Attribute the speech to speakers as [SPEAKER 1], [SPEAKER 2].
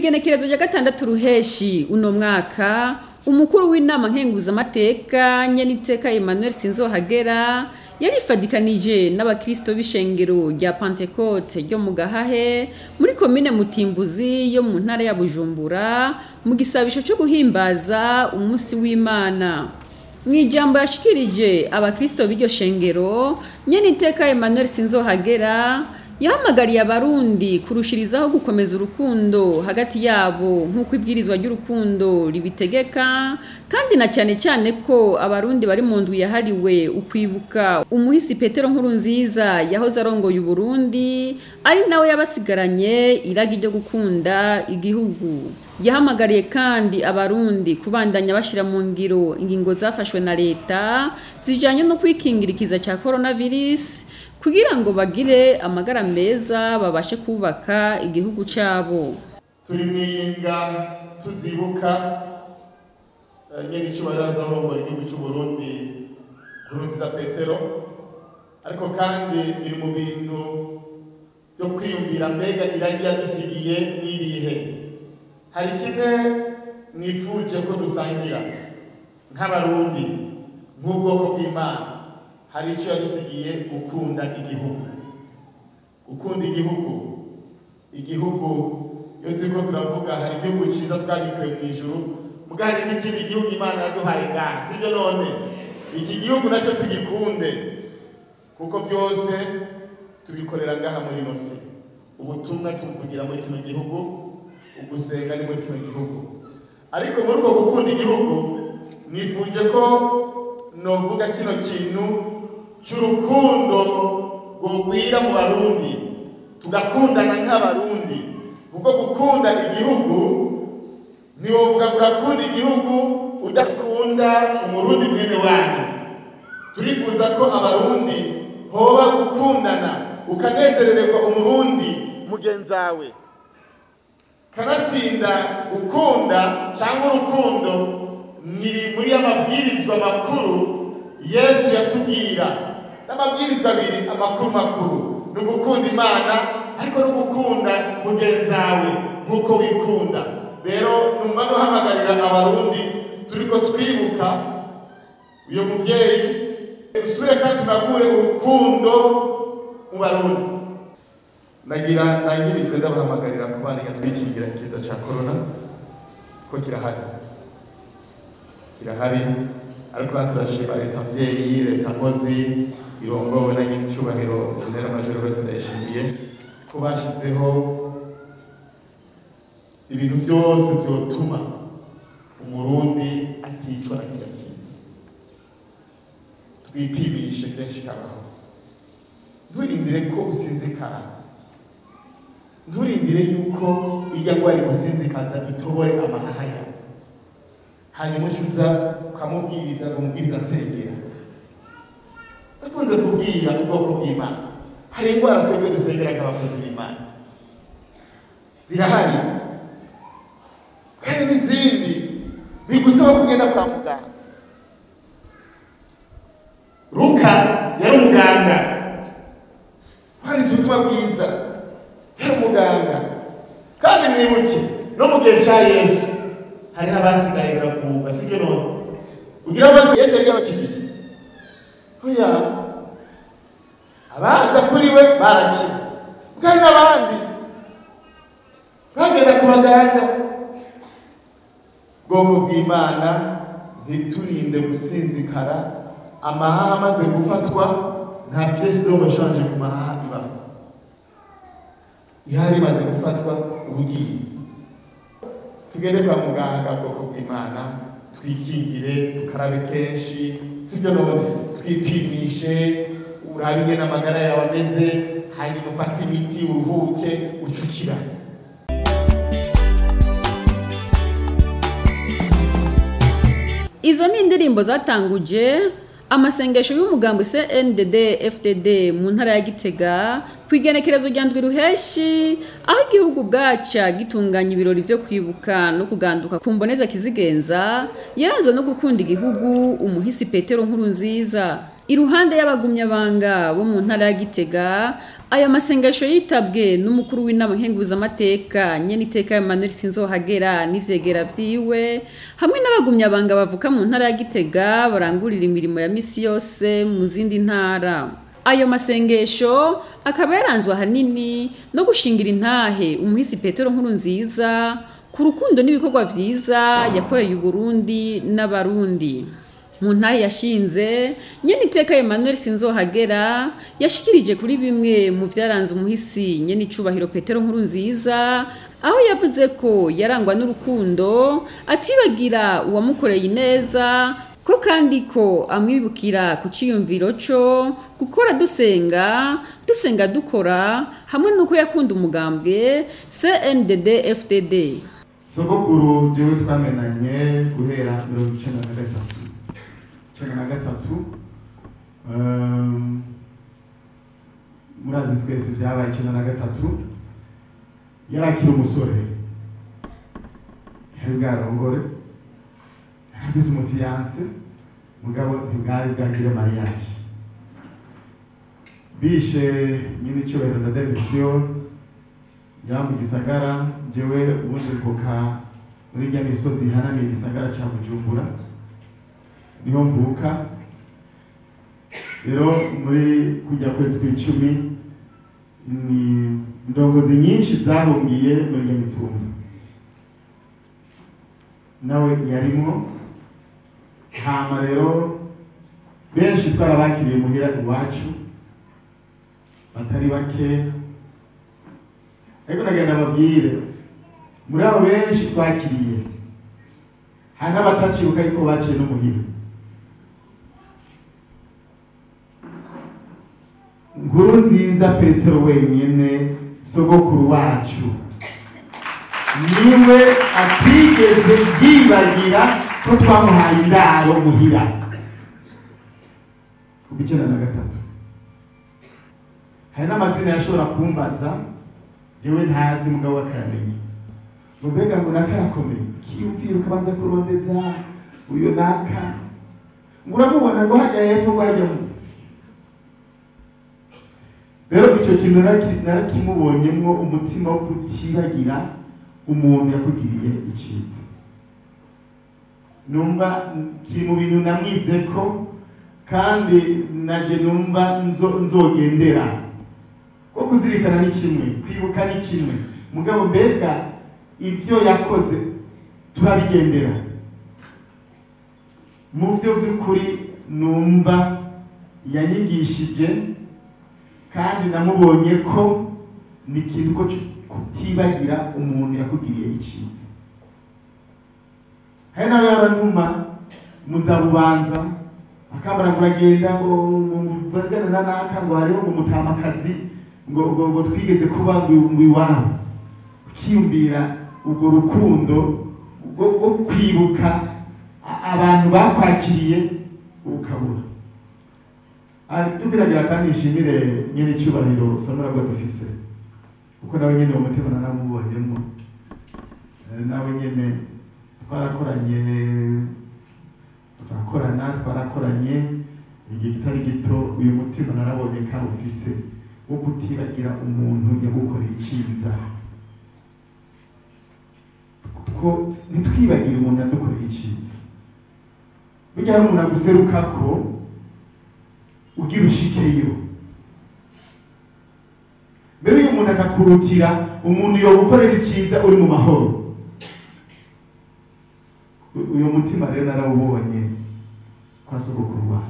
[SPEAKER 1] Kw'igenekerezo rya 6 Ruheshi uno mwaka, umukuru w'inama nkenguzamateka Nyeniteka Emmanuel Sinzohagera yarifadikanije n'abakristo b'ishengero rya Pentecote ryo mu Gahahe muri komine Mutimbuzi yo mu ntara ya Bujumbura mu gisabisho cyo guhimbaza umunsi w'Imana. Mw'ijambo yashikirije abakristo b'iryo shengero, Nyeniteka Emmanuel Sinzohagera yahamagariye abarundi kurushirizaho gukomeza urukundo hagati yabo nk'uko ibwirizwa ry'urukundo ribitegeka, kandi na cyane cyane ko abarundi bari mu ndwi yahariwe ukwibuka umuhisi Petero Nkurunziza yahoze arongoye Uburundi, ari nawe yabasigaranye iragi ryo gukunda igihugu. Yahamagariye kandi abarundi kubandanya bashira mu ngiro ingingo zafashwe na leta zijanye no kwikingira ikiza ca coronavirus kugira ngo bagire amagara meza babashe kubaka igihugu cyabo.
[SPEAKER 2] Turi mwiyinga tuzibuka nyene icubahiro azarongora igihugu cy'u Burundi Nkurunziza Petero, ariko kandi biri mu bintu byo kwiyumvira mbega iragi yadusigiye n'irihe. Hari kimwe nifuje ko dusangira nk'abarundi nk'ubwoko bw'Imana, hari icyo yadusigiye: gukunda igihugu. Gukunda igihugu, igihugu iyo turiko turavuga hari igihugu ciza twagikuye mu ijuru, muga hari n'ikindi gihugu Imana yaduhaye ngaha, sibyo? None iki gihugu nacyo tugikunde, kuko byose tubikorera ngaha muri ino si. Ubutumwa tubuvugira muri kino gihugu, ugusenga ni muri kino gihugu. Ariko muri uko gukunda igihugu nifuje ko novuga kino kintu cy'urukundo rwogwira mu barundi, tugakundana nk'abarundi, kuko gukunda igihugu ntiwovuga ngo urakunda igihugu udakunda umurundi mwene wanyu. Turifuza ko abarundi hoba gukundana, ukanezerererwa umurundi mugenzawe. Kanatsinda gukunda cyangwa urukundo ni muri amabwirizwa makuru Yesu yatubwira, n'amabwirizwa abiri amakuru makuru ni ugukunda Imana ariko no gukunda mugenzawe nk'uko wikunda. Rero numva guhamagarira abarundi turiko twibuka uyo muvyeyi, usubire kandi tunagure urukundo mu barundi. Nagira nangirize ndabahamagarira kubana twikingira ikiza ca corona, ko kirahari, kirahari, ariko turashima leta mvyeyi, leta nkozi irongowe na nyir'icyubahiro General Major wese ndayishimiye ko bashizeho ibintu byose byotuma umurundi aticwa na kirya kiza. Twipimishe kenshi kabaho, nturindire ko usinzikara, nturindire yuko ijya ngwara igusinzikaza itobore amahaha yawe, hanyuma uca uza ukamubwiriza ngo umubwiriza asengera. Bakunze kubwira ubwoko bw'Imana, hari indwara twebwe dusengera nk'abakozi b'Imana zirahari, kandi n'izindi bigusaba kugenda kwa muganga. Luka yari umuganga, wanditse ubutumwa bwiza yari umuganga, kandi mwibuke no mu gihe ca Yesu hariho abasigaye baravurwa, sibyo? None ugira bose Yesu yari yabakiriye? Oya, abaza kuri we barakira, bwari n'abandi bagenda ku baganga. Bwoko bw'Imana, ntiturinde gusinzikara. Amahaha amaze gufatwa nta pièce de rechange ku mahaha ibaho. Ihari imaze gufatwa ubugiye tugende kwa muganga. Bwoko bw'Imana, twikingire, dukarabe kenshi, sibyo? None twipimishe, urabe ingene amagara yawe ameze, hanyuma ufate imiti, uruhuke, ucukira.
[SPEAKER 1] Izo ni indirimbo zatanguje amasengesho y'umugambwe CNDD FDD mu ntara ya Gitega ku igenekerezo rya 7 Ruheshi, aho igihugu bwaca gitunganya ibirori vyo kwibuka no kuganduka ku mboneza kizigenza yaranzwe no gukunda igihugu umuhisi Petero Nkurunziza. Iruhande y'abagumyabanga bo mu ntara ya Gitega, aya masengesho yitabwe n'umukuru w'inama nkenguzamateka Nyeniteka Emmanuel Sinzohagera n'ivyegera vyiwe, hamwe n'abagumyabanga bavuka mu ntara ya Gitega barangurira imirimo ya misi yose mu zindi ntara. Ayo masengesho akaba yaranzwe ahanini no gushingira intahe umuhisi Petero Nkurunziza ku rukundo n'ibikorwa vyiza yakoreye Uburundi n'Abarundi. Mu ntahe yashinze, Nyeniteka Emmanuel Sinzohagera yashikirije kuri bimwe mu vyaranze umuhisi Nyenicubahiro Petero Nkurunziza, aho yavuze ko yarangwa n'urukundo, atibagira uwamukoreye ineza, ko kandi ko amwibukira ku ciyumviro co gukora dusenga, dusenga dukora, hamwe n'uko yakunda umugambwe CNDD FDD.
[SPEAKER 2] Sogokuru jewe twamenanye guhera 1993. Murazi twese byabaye 93, yarakira umusore, yari bwarongore, yaragize umufiyanse, mugabo ntibwari bwagire mariage. Bishe nyine icyubahiro na Demetrio yaba mu gisagara, jewe ubundi mvuka muri rya misozi ihanamiye igisagara ca Bujumbura, niho mvuka. Rero muri kujya kwezi kw'icumi ni indongozi nyinshi zahungiye muri iyo mitumba, nawe yarimwo. Hama rero benshi twarabakiriye muhira iwacu batari bake, ariko nagenda babwire muri abo benshi twakiriye hari n'abatacibuka yuko baciye no muhira. Nkurunziza Petero wenyene sogokuru wacu niwe atigeze yibagira ko twamuhaye indaro muhira ku 93. Hari n'amazina yashobora kumbaza jewe ntazi, mugabo akayamenya. Ngo mbega ngo naka arakomeye, kiyumvira ukabanza kurondeza uyo naka, ngo uramubona ngo hajya hepfo ngo hajya mu. Rero icyo kintu narakimubonyemwo umutima wo kutibagira umuntu yakugiriye icyiza. Numva kiri mu bintu namwize ko, kandi naje numva nzogendera. Ko kuzirikana ni kimwe, kwibuka ni kimwe, mugabo mbega ibyo yakoze turabigendera. Mu byo by'ukuri numva yanyigishije kandi namubonye ko ni ikintu ko kutibagira umuntu yakugiriye icyiza. Hari nawe yarantuma muzabubanza akambara ngo uragenda ngo muvugane na naka ngo hariho ngo mutamakazi ngo ngo twigeze kuba ngo iwawe, ukiyumvira urwo rukundo rwo kwibuka abantu bakwakiriye ukabura. Tugeragira kandi nshimire nyene icyubahiro Samuragwa dufise, kuko nawe nyene umutima naramubonyemo, nawe nyene twarakoranye, twarakoranye igihe kitari gito. Uyu mutima narabonye ko ufise wo kutibagira umuntu yagukoreye icyiza. Ntitwibagire umuntu yadukoreye icyiza. Burya hari umuntu aguserukako ugira ushikeyo, mbere uyu muntu akakurutira umuntu yogukorera icyiza uri mu mahoro. Uyu mutima rero narawubonye kwa sogokuru wacu.